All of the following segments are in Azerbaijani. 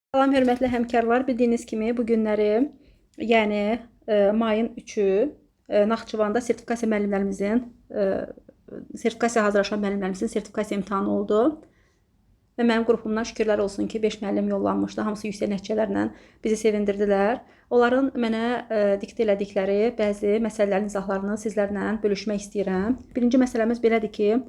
Salam hörmətli həmkarlar, bildiyiniz kimi bu günləri, yəni mayın 3-ü Naxçıvanda sertifikasiya müəllimlərimizin, sertifikasiya hazırlaşan müəllimlərimizin sertifikasiya imtahanı oldu. Və mənim qrupumdan şükürlər olsun ki, 5 müəllim yollanmışdı. Hamısı yüksək nəticələrlə bizi sevindirdilər. Onların mənə diktə elədikləri bəzi məsələlərin izahlarını sizlərlə bölüşmək istəyirəm. Birinci məsələmiz belədir ki,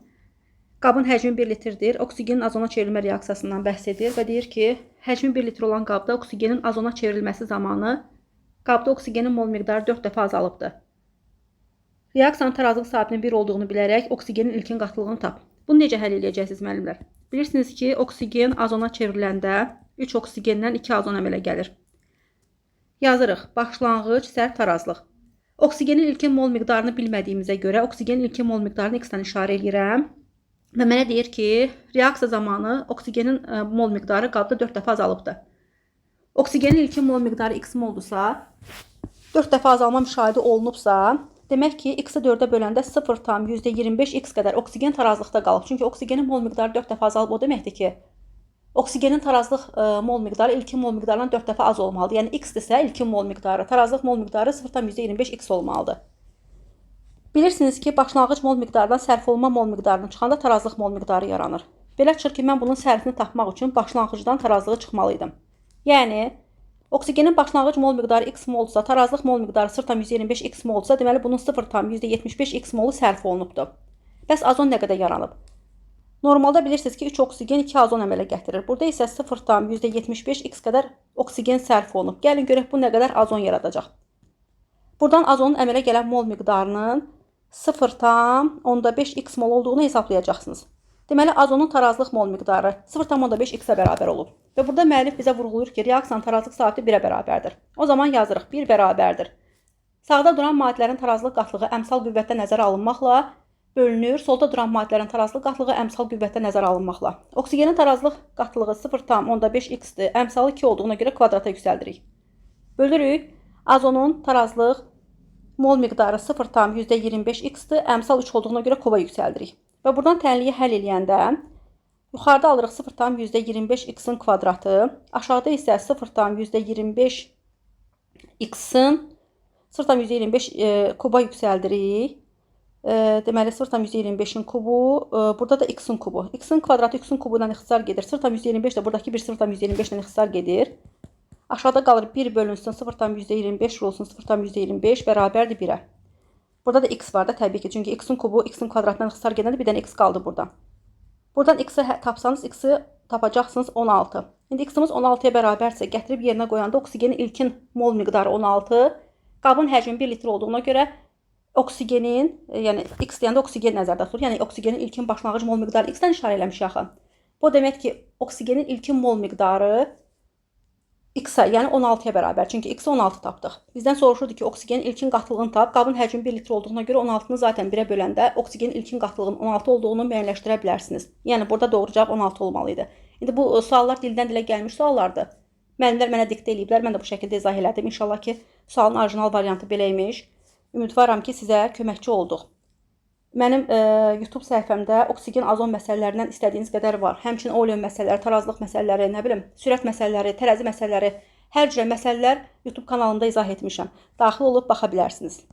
qabın həcmi 1 litrdir. Oksigenin azona çevrilmə reaksiyasından bəhs edir və deyir ki, həcmi 1 litr olan qabda oksigenin azona çevrilməsi zamanı qabda oksigenin mol miqdarı 4 dəfə azalıbdır. Reaksiyanın tarazlıq sabitinin 1 olduğunu bilərək oksigenin ilkin qatılığını tap. Bunu necə həll edəcəksiniz müəllimlər? Bilirsiniz ki, oksigen azona çevriləndə 3 oksigendən 2 azon əmələ gəlir. Yazırıq. Başlanğıc sərf tarazlıq. Oksigenin ilkin mol miqdarını bilmədiyimizə görə oksigenin ilkin mol miqdarını x-dən işarə eləyirəm. Və mənə deyir ki, reaksiya zamanı oksigenin mol miqdarı qabda 4 dəfə azalıbdır. Oksigenin ilkin mol miqdarı x moldursa, 4 dəfə azalma müşahidə olunubsa, demək ki, x-i 4-ə böləndə 0,25 x qədər oksigen tarazlıqda qalıb. Çünki oksigenin mol miqdarı 4 dəfə azalıb, o deməkdir ki, oksigenin tarazlıq mol miqdarı ilkin mol miqdarından 4 dəfə az olmalıdır. Yəni x-dirsə ilkin mol miqdarı, tarazlıq mol miqdarı 0,25 x olmalıdır. Bilirsiniz ki, başlanğıc mol miqdarından sərf olunma mol miqdarını çıxanda tarazlıq mol miqdarı yaranır. Belə çıxır ki, mən bunun sərfini tapmaq üçün başlanğıcdan tarazlığı çıxmalı idim. Yəni, oksigenin başlanğıc mol miqdarı x moldursa, tarazlıq mol miqdarı 0,25 x moldursa, deməli bunun 0,75 x molu sərf olunubdur. Bəs azon nə qədər yaranıb? Normalda bilirsiniz ki, 3 oksigen 2 azon əmələ gətirir. Burada isə 0,75 x qədər oksigen sərf olunub. Gəlin görək bu nə qədər azon yaradacaq. Buradan azonun əmələ gələn mol miqdarının 0,5 x mol olduğunu hesablayacaqsınız. Deməli, azonun tarazlıq mol miqdarı 0,5 x-ə bərabər olub. Və burada müəllif bizə vurğulayır ki, reaksiyanın tarazlıq sabiti 1-ə bərabərdir. O zaman yazırıq, 1 bərabərdir. Sağda duran maddələrin tarazlıq qatlığı əmsal qüvvətdə nəzərə alınmaqla bölünür. Solda duran maddələrin tarazlıq qatlığı əmsal qüvvətdə nəzərə alınmaqla. Oksigenin tarazlıq qatlığı 0,5 x-dir. Əmsalı 2 olduğuna görə kvadrata yüksəldirik. Bölürük. Azonun tarazlıq mol miqdarı 0,25 x-dir. Əmsal 3 olduğuna görə kuba yüksəldirik. Və buradan tənliyi həll eləyəndə yuxarıda alırıq 0,25 x-in kvadratı, aşağıda isə 0,25 x-in 0,25 kuba yüksəldirik. Deməli 0,25-in kubu, burada da x-in kubu. X-in kvadratı x-in kubu ilə ixtisar gedir. 0,25 də buradakı bir 0,25 ilə ixtisar gedir. Aşağıda qalır 1 bölünsün 0,25 olsun 0,25 bərabərdir 1-ə. Burada da x var da təbii ki. Çünki x-in kubu x-in kvadratından ixtisar gedəndə bir dənə x qaldı burada. Buradan x-i tapsanız x-i tapacaqsınız 16. İndi x-imiz 16-ya bərabərsə gətirib yerinə qoyanda oksigenin ilkin mol miqdarı 16, qabın həcmi 1 litr olduğuna görə oksigenin, yəni x deyəndə oksigen nəzərdə tutulur. Yəni oksigenin ilkin başlanğıc mol miqdarı x-dən işarə eləmişik axı. Bu demək ki, oksigenin ilkin mol miqdarı x-a, yəni 16-ya bərabər. Çünki x-i 16 tapdıq. Bizdən soruşurdu ki, oksigenin ilkin qatlığını tap. Qabın həcmi 1 litr olduğuna görə 16-nı zaten 1-ə böləndə oksigenin ilkin qatlığının 16 olduğunu müəyyənləşdirə bilərsiniz. Yəni burada doğru cavab 16 olmalı idi. İndi bu suallar dildən dilə gəlmiş suallardır. Müəllimlər mənə diktə eləyiblər. Mən də bu şəkildə izah elədim. İnşallah ki, sualın orijinal variantı belə imiş. Ümidvaram ki, sizə köməkçi olduq. Mənim YouTube səhifəmdə oksigen azon məsələlərindən istədiyiniz qədər var. Həmçinin oleum məsələləri, tarazlıq məsələləri, nə bilim, sürət məsələləri, tərəzi məsələləri, hər cürə məsələlər YouTube kanalımda izah etmişəm. Daxil olub baxa bilərsiniz.